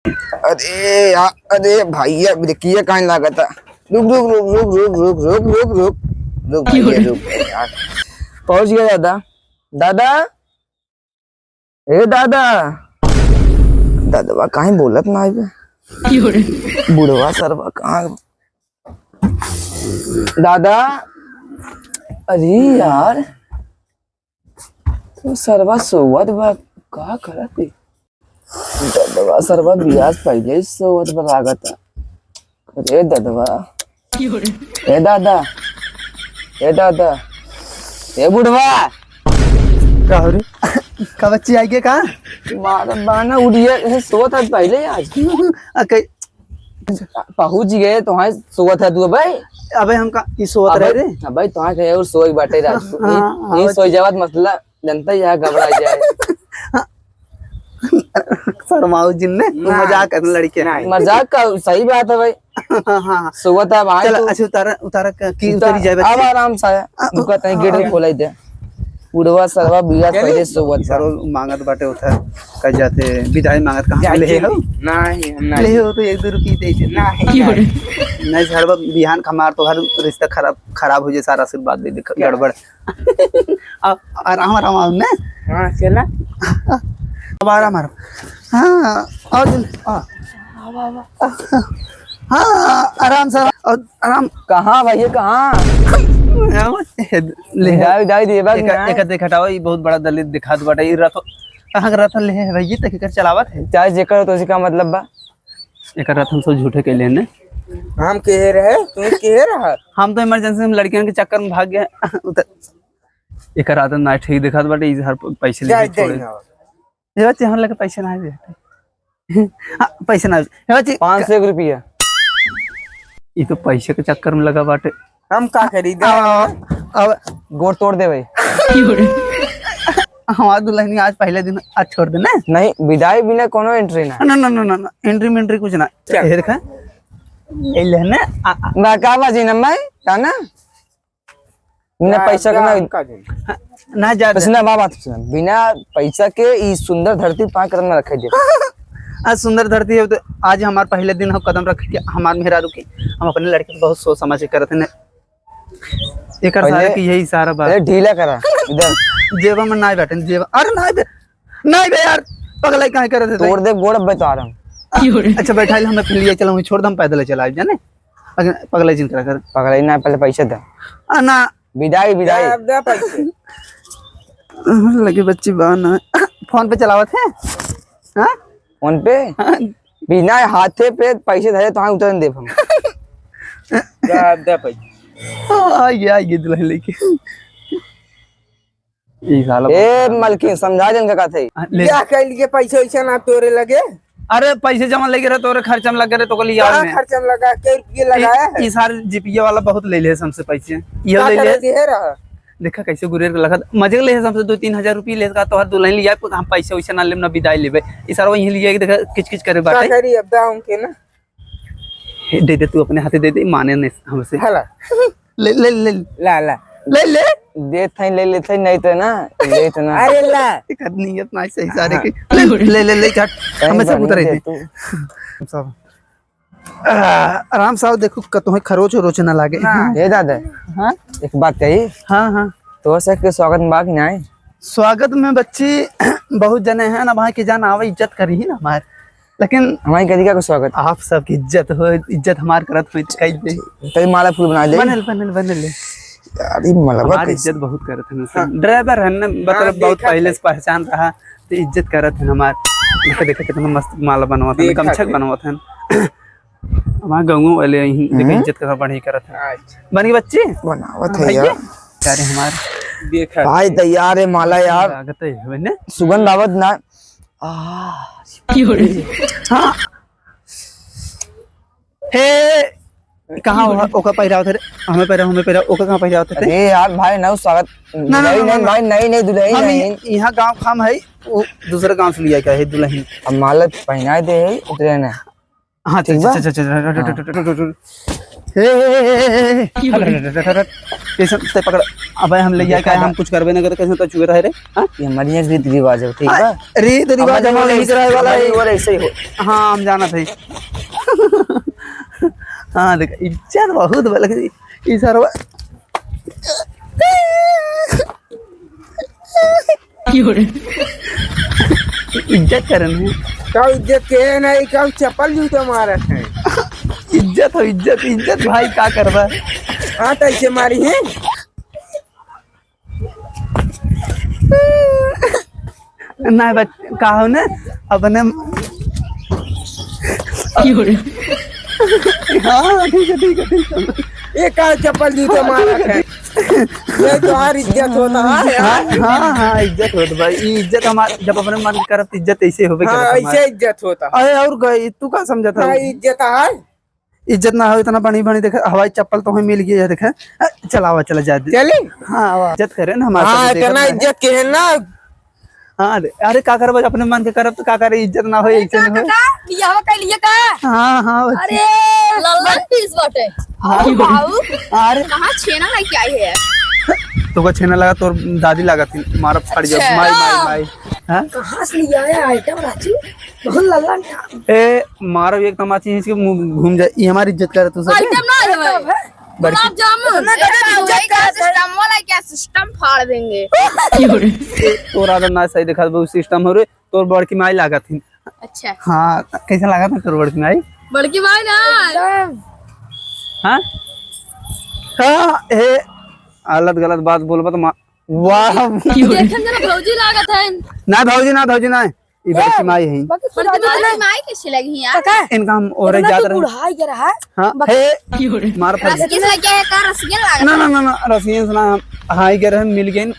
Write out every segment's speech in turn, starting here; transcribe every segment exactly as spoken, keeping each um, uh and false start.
अरे यार, अरे भैया, ब्रेकिया काहे लागता? रुक, रुक, रुक, रुक, रुक, रुक, रुक, रुक, रुक, रुक, रुक भैया, रुक यार। पहुँच गया दादा। दादा, ए दादा, ददवा काहे बोलत ना आइबे? बुढ़वा सरवा कहाँ? दादा, अरे यार, तो सरवा सोवत बा, का करत है? ददवा सरवा बियाह से पहिले ही सोवत बा लागत है। अरे ददवा, ए दादा, ए दादा, ए बुढ़वा। का हो रे? का बच्ची आई के का? मारा बाना उड़िया, ऐसे सोवत है पहिले आज। आ, कई पहुँच गए तो हाँ, सोवत है तू अबे। अबे हम का, ई सोवत अबे, रहे रे। अबे तो हाँ कहे और सोई बाटे राज। हाँ, ई, हाँ, ई हाँ। सोई जावत मसला जनता यहाँ घबरा जाए। शर्माओ जिन्ने, तू ना। मजाक कर लड़के। नहीं। मजाक का सही बात है भाई। हाँ, हाँ, हाँ। सोवत है भाई चल, तू। अच्छा, उतारा, उतारा क-, की उतार, उतरी जाए बच्ची? अब आराम से आया। आ, दुका तहीं गेट आ, खोलाई दे। बुढ़वा सरवा बियाह से पहिले सोवत बा। सरो मांगत बाटे उधर, कह जाते, विदाई मांगत कहाँ ले हो? नहीं, हम नहीं। ले हो तो एक दो रुपये दे दे। नहीं, नहीं। नहीं, सरवा बिहान खमार तो हर रिश्ता खराब, खराब हो जाए, सारा आशीर्वाद दे दे, क्या? गड़बड़। आ, आराम, आराम, आराम ने। हाँ, चला। अब आराम, आराम। हाँ, और दिन, आ। हाँ, आराम से, और आराम। कहाँ भैया, कहाँ? ले। विदाई, विदाई देबा कि एक, ना? एक देख हटाओ, ये बहुत बड़ा दलित दिखात बाटे। ये रथ, कहाँ का रथ ले है भैया? तक एकर चलावत है। चाहे जेकर हो तो उसी का मतलब बा। एकर रथ हम सब झूठे कैले ने। हम केहे रहे, तू केहे रहा? हम तो emergency में लड़कियन के चक्कर में भाग गए। उतर। एकर आदत ना ठीक दिखात बाटे, ई हर पैसे लेके जाए, छोड़े। जाए ना। ये बच्चे हम लगे पैसे ना देते। हाँ, पैसे ना, ये बच्चे पाँच सौ एक रुपया। ई तो पैसे के चक्कर में लगा बाटे। हम का करी? अब, अब गोड़ तोड़ दे भाई। हमार दुल्हनी आज पहले दिन आज छोड़ देना। नहीं, विदाई बिना कोनो entry ना। ना, ना, ना, ना, ना, entry में entry कुछ ना। क्या? ये देखा, ये लेने, आ, आ। ना का बाजी ना मैं, का ना? बिना क्या, पैसा के क्या ना। हम का देंगे? हाँ, ना जा बस दे। ना, बा-, बात सुन, बिना पैसा के ई सुंदर धरती पाँच कदम में रखे दे। आ, सुंदर धरती है तो आज हमार पहले दिन हो कदम रख के हमार मेहरारू के, हम अपने लड़के से बहुत सोच समझ के करत हैं। एकर पहले सारे के यही इशारा बा। पहले ढीला करा, इधर। जेबा में नाई बैठे, जेबा, अरे नाई बे, नाई बे यार, पगलाई काहे करत है तोड़ तई? दे गोड़ बे तो आराम। अच्छा बैठा ले, हमें फिर लिए चला, वहीं छोड़ दे, हम पैदल चला आइब जाने। अगर पगलाई जिन करा कर। पगलाई ना, पहले पैसे दे। आ, ना। विदाई, विदाई। दे, दे पैसे। लगे बच्ची बा ना। फोन पे चलावत है? हाँ? फोन पे? हाँ। बिना हाथे पे पैसे धरे तो हाँ उतर देब हम। दे, दे पैसे। आ, ये, आ, ये दुल्हन लेके। ई साला ए, बहुत मलकिन, समझा जन का कथे। हाँ, ले। क्या कह लिए पैसे वैसे ना तोरे लगे? अरे, पैसे जमा लेके रहे, तोरे खर्चा में लगे रहे, तो को लिया कहाँ में। खर्चा में लगा? के रुपये लगाया ई, है? ई सारे जीपीए वाला बहुत ले ले हमसे पैसे। ये का ले ले। करे दिए रहा? देखा कैसे गुरेर के लगा, मजे ले हमसे दो तीन हजार रुपये ले का, तोहर दुल्हन लिया, हम पैसे वैसे ना लेब, ना विदाई लेबे। ई सारा वहीं लिया के देखा, किच किच करे का बाटे। करी अब दाऊं के ना? हे, दे दे, तू अपने हाथे दे दे, माने नहीं हमसे। हला। ले, ले, ले। ला, ला। ले, ले। देत हई, ले लेत हई, नहीं तो ना, लेत ना। अरे ला। एक आदमी नियत ना सही सारे हाँ। के। ले, ले, ले, ले, झट। कहीं हमें से बनी उतरे दे थे। तू। सब। आ, आराम से आओ, देखो, कतों खरोच उरोच ना लागे। ना। ए दादा, हाँ? एक बात कही। हाँ, हाँ। तोर से के स्वागत में बा कि नाई? स्वागत में बच्ची बहुत जने हैं ना, वहाँ के जान आवे, इज्जत करी ही ना हमारे। लेकिन हमारी कदी का स्वागत? आप सबकी इज्जत हो, इज्जत हमार करत हो, कह दे। तई माला फूल बना दे। बनल, बनल, बनल। यार, ई मलबा हमार कैसे? इज्जत बहुत करत है ना सब। हाँ। ड्राइवर है ना, मतलब, हाँ, बहुत देखा पहले था। से पहचान रहा, तो इज्जत करत है हमार। देखा, देखा, कितना मस्त माला बनवात है, देखा गमछक था। बनवात है। हमार गाँव वाले यहीं, देखा, हम्म। इज्जत करना बढ़िया करत है। अच्छा। बनी बच्ची? बनावत है भैया। यार। यार, हमार देखा। भाई, तैयार है माला यार। लागत है, है ना? सुगंध आवत ना। आ। हाँ। हे, कहाँ हो? ओका पहिरावत है रे? हमें पहिराव, हमें पहिराव, ओका कहाँ पहिरावत है? अरे यार भाई, नौ स्वागत। ना, ना, दुल्हन ना, नहीं, ना। भाई, नहीं, नहीं, दुल्हन हम नहीं। इ-, यहाँ गाँव खाम है, वो दूसरे गाँव से लिया क्या है दुल्हन? अब मालत पहनाए दे है, उतरे ना। हाँ, ठीक चल, बा? चल, चल, चल, हाँ। हे, हे, हे, हे, हे। कैसे ते पकड़? अबे हम ले जाए, देखा का हम ना। कुछ करबे ना करे, कैसे तो चुए रहे रे? हाँ? ये हमारे यहाँ रीत रिवाज है, ठीक है? रीत रिवाज हमारे हमारे वाले रीत रिवाज वाला है। हमारे वाले ऐसे ही हो। हाँ, हम जानत है। हाँ, देख, इज्जत बहुत बा, लेकिन ई सरवा इज्जत करन है। का इज्जत के है ना, ई का चप्पल जूता मारत है। इज्जत हो, इज्जत, इज्जत भाई, का करबा? हाँ, तो ऐसे मारी है। ना बच-, का हो ना, अपने हाँ, ठीक है, ठीक है, ठीक है। ये का चप्पल जूता मारत है? ये तोहार इज्जत होता है। हाँ, हाँ, हाँ, इज्जत होत बा। ई इज्जत हमार, जब अपने मन करब, तो इज्जत ऐसे होबे हाँ, करत हमार। ऐसे इज्जत होता है। अरे, और का, तू का समझत हाँ, है? इज्जत है। इज्जत ना हो, इतना बनी, बनी, देखे, हवाई चप्पल तो हमें मिल गई है, देखे। अ, चलावा, चला जा दे। चली? हाँ, आवा। इज्जत करे ना हमारे हाँ, साथ, देखत इतना ना है। इज्जत के है ना। हाँ, अरे, अरे, का करबा, अपने मन के करब तो का करे, इज्जत ना हो, अरे, ऐसे का, नहीं हो। का, का? बियाह कर लिए का? हाँ, हाँ, बच्ची। अरे, लल्लन पीस बाटे। हाँ। अरे, बाबू, अरे। कहाँ छेना लेके आई है? तोका छेना लगा, तोर दादी लागत थी, मारब फाड़ जाओ, अच्छा। माई, माई, माई। हाँ? कहाँ से ले आया आइटम राजू? बहुत लल्लन था। ए, मारब एक तमाची, इसके मुंह घूम जाए, ये हमारी इज्जत करे तू सब। आइटम ना है भाई। बड़की गुलाब जामुन। इतना ए, गजब बाबू, इज्जत यही का करता है। सिस्टम वाला क्या सिस्टम फाड़ देंगे। तोर आदत ना सही देखा, वो सिस्टम हो रे, तोर बड़की माई लागत थी। अच्छा। हाँ, कैसे लागत है तोर बड़की माई? बड़की माई ना। एकदम। हाँ? हाँ, हे, गलत गलत बात बोलबा तो मा-, वाह। देखन जरा भौजी लागत है। ना भौजी, ना भौजी, ना। ई बड़की ए, माई है। बाकी बड़की खुदा माई, जाने। माई कैसे लगी है यार? काका, इनका हम और इतना जात तो रहे। बुढ़ाई के रहा। हाँ, बाकी हे, मार फट। रसगीन लगे है का? रसगीन लागत ना, है। ना, ना, ना, रसगीन से ना, हम हाई के रहे, मिल गए।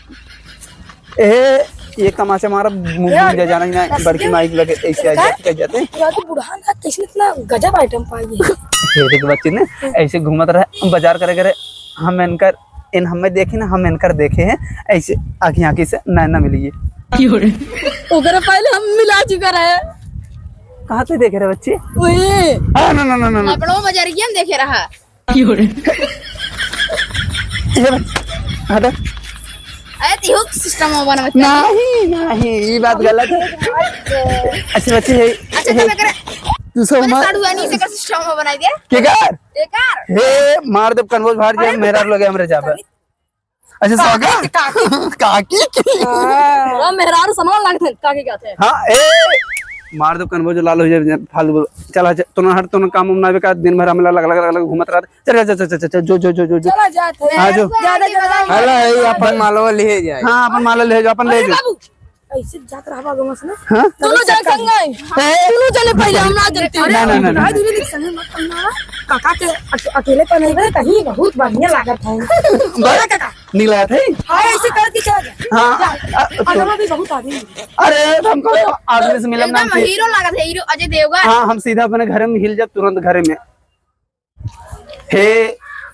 ए, एक तमाचा मारा, मुंह ए, घूम जा, जाना ही ना, रसगीन बड़की माई लगे, ऐसे आ देखा? जाते, आ जाते। यार, तो बुढ़ा ना, कैसे इतना गजब आइटम पाई है। ये देख बच्ची ने, ऐसे घूमत रहे, बाजार करे करे, हम इनकर इन हमें देखे ना, हम इनकर देखे हैं, ऐसे आँखी आँखी से नैना मिली है। ओकरे पहले हम मिला चुका रहे। कहाँ से देखे रहे बच्ची? वही। हाँ, ना, ना, ना, ना, ना। अपनो बजरिया में देखे रहा। ये बच-, हटा। अरे, तिहुक सिस्टम हो बना बच्चा। नहीं, नहीं, ये बात गलत है। अच्छा, बच्ची है। अच्छा, हे, तब एकरे, तू सब तूने मत साढ़ुआनी से का सिस्टम हो बनाई दे? के कर? एकर? हे, मार देब कन्वोज भाड़ जे, अरे, मेहरारू लगे हमरे जाबे। अच्छा, स्वागत? काकी, काकी। काकी की। हाँ। मेहरारू समान लागत है, काकी कहते हैं। हाँ, ए, मार देब कन्वोज लाल हो जाए, फालतू बोल। चल, अच्छा, तोना हट, तोना काम उम ना बे का, दिन भर हमला लग, लग, लग, लग घूमत रहत। चल, चल, चल, जो, जो, जो, जो, जो। चला जात है। हाँ, जो। ज्यादा, ज्यादा। हला, ए, अपन मालवा ले जाए। हाँ, अपन मालवा ले जाओ, अपन ले अरे जाओ। बाबू, ऐसे जात रहबा गमस ना। हाँ? दोनों जन संग आए। हैं? दोनों जने पहले हम ना जनते। ना, ना, ना, ना। भाई, दोनों एक संगे मत पहनावा। काका के अक-, अकेले पहनावे कहीं बहुत बढ़िया लागत है। बस। काका। नहीं लागत है? हाँ, ऐसे करके चला जा। हाँ। जा। अ, तो अगवा भी बहुत आदमी मिले। अरे, तो हमको आदमी से मिलन नाम एकदम से। हीरो लागत है, हीरो अजय देवगन। हाँ, हम सीधा अपने घर में हिल जाब, तुरंत घर में। हे,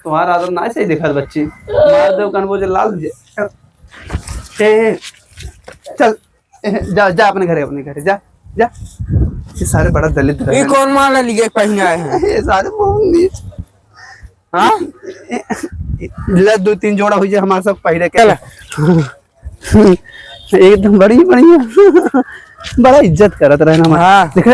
तुम्हार आदत ना सही दिखत बच्ची। मार देब कन्वोज लाल हो जाए। हे, हे, चल, हे, जा, जा अपने घरे, अपने घरे, जा, जा। ये सारे बड़ा दलित ये रहन। कौन माला लिए पहनाए हैं? ये सारे बहुत नीच। हाँ? ले दो तीन जोड़ा हो जाए हमारे सब पहिरे के। चल। एकदम बड़ी, बढ़िया। बड़ा इज्जत करत रहन हमार। हाँ। देखा,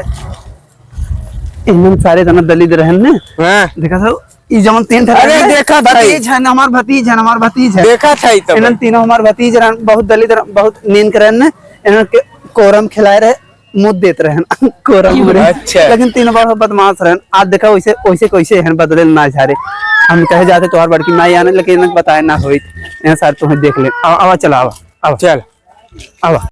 इनन सारे जना दलित रहन ने। हाँ। देखा था, ई जवन तीन ठे अरे रहन ने, देखा था। भतीज हन, हमार भतीज हन, हमार भतीज हन। देखा था ई तो इनन भाई। तीनों हमार भतीज रहन, बहुत दलित रहन, बहुत नीन के रहन ने। इनन के कोरम खिलाए रहे, मुँह देत रहन, कोरम मुँह रहे। अच्छा। लेकिन तीनों बड़ा बदमाश रहन। आज देखा वैसे, वैसे कैसे हन बदले ना झारे। हम कहे जाते तोहार बड़की माई आने, लेकिन इनन बताए ना होइत। यहाँ सारे तुम्हें देख ले। आवा, आवा, चला, आवा, आवा। चल। आवा।